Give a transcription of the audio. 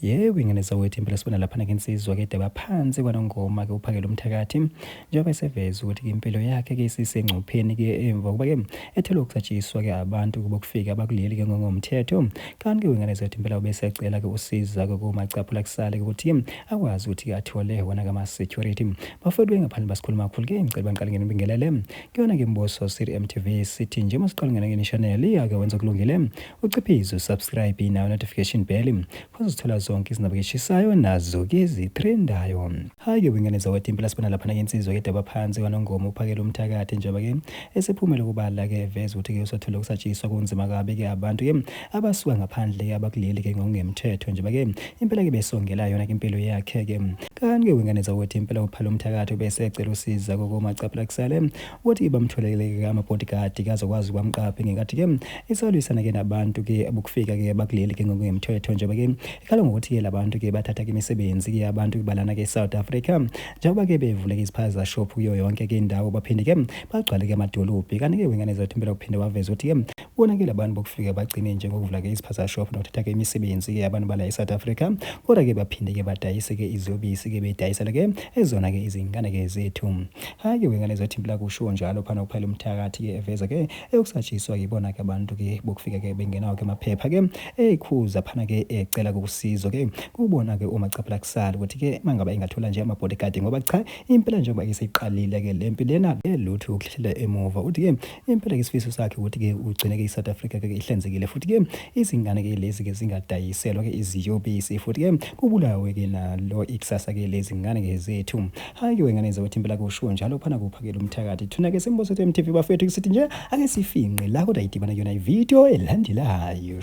Yebo, ingane zawethu impela sibona laphana ke insizwa ke de baphansi kwanongoma ke uphakela umthakathi njengoba eseveza ukuthi-ke impilo yakhe-ke isisengcupheni-ke emva kuba-ke ethelwe ukusatshiswa-ke abantu bokufika abakuleli-ke ngongomthetho. Kanti-ke ingane zethu impela ubesecela-ke usiza-ke kumacapula kusale-ke ukuthi-ke akwazi ukuthi-ke athole wona-ke ama-security. Bafowethu ngaphandle basikhuluma kakhulu-ke ngicela baniqale nginibingelele kuyona-ke Mbuso City MTV sithi nje masiqala ngene channel iyake wenza okulungile uciphize usubscribe nayo notification bell uzithola zonke izindaba eshisayo nazo-ke ezitrendayo. Hayi-ke wengane zawethu impela sibona laphana ke insizwa ke daba phansi kwanongoma uphakela umthakathi njengoba-ke esephumele kubala-ke veza ukuthi-ke usathola ukusatshiswa kunzima kabi-ke abantu-ke abasuka ngaphandle-ke abakuleli-ke ngokungemthetho njengoba-ke impela-ke besongela yona-ke impilo yakhe-ke. Kanti-ke wengane zawethu impela uphala umthakathi ubesecela usiza komacapula kusale ukuthi bamtholele-ke ama-bodyguard-ke azokwazi ukwamqapha ngenkathi-ke isalwisana-ke nabantu-ke abokufika-ke abakuleli-ke ngokungemthetho njengoba-ke ikhala ngokuthi-ke labantu-ke bathatha-ke imisebenzi-ke abantu balana-ke eSouth Africa njengoba-ke bevuleke iziphaza shop kuyo yonke-ke indawo baphinde-ke bagcwale-ke amadolobhi. Kanti-ke wengane zethu impela kuphinde waveza ukuthi-ke bona-ke labantu bokufika bagcine njengokuvula-ke iziphaza shop nokuthatha-ke imisebenzi-ke abantu bala eSouth Africa kodwa-ke baphinde-ke badayise-ke iziyobisi-ke bedayisela-ke ezona-ke izingane-ke zethu. Hayi-ke wengane zethu impela kushiwo njalo phana ukuphela umthakathi-ke eveza-ke eyokusatshisa-ke ibona-ke abantu-ke bokufika-ke bengenawo-ke amaphepha-ke ekhuza phana-ke ecela-ke usizo-ke kubona-ke umacapula kusala ukuthi-ke mangabe ingathola nje ama-bodyguard ngoba cha impela njengoba iseyiqalile-ke le mpilo lena lutho ukuhlehlela emuva uthi-ke impela-ke isifiso sakhe ukuthi-ke ugcine-ke i-South Africa-ke ihlanzekile futhi-ke izingane-ke lezi-ke zingadayiselwa-ke iziyobisi futhi-ke kubulawe-ke nalo ikusasa-ke lezi ngane-ke zethu. Hayi-ke wengane zawethu impela kushiwo njalo phana kuphakela umthakathi thina-ke siMbuso MTV bafethu sithi nje ake sifinqe la kodwa idibana kuyona ividiyo elandelayo.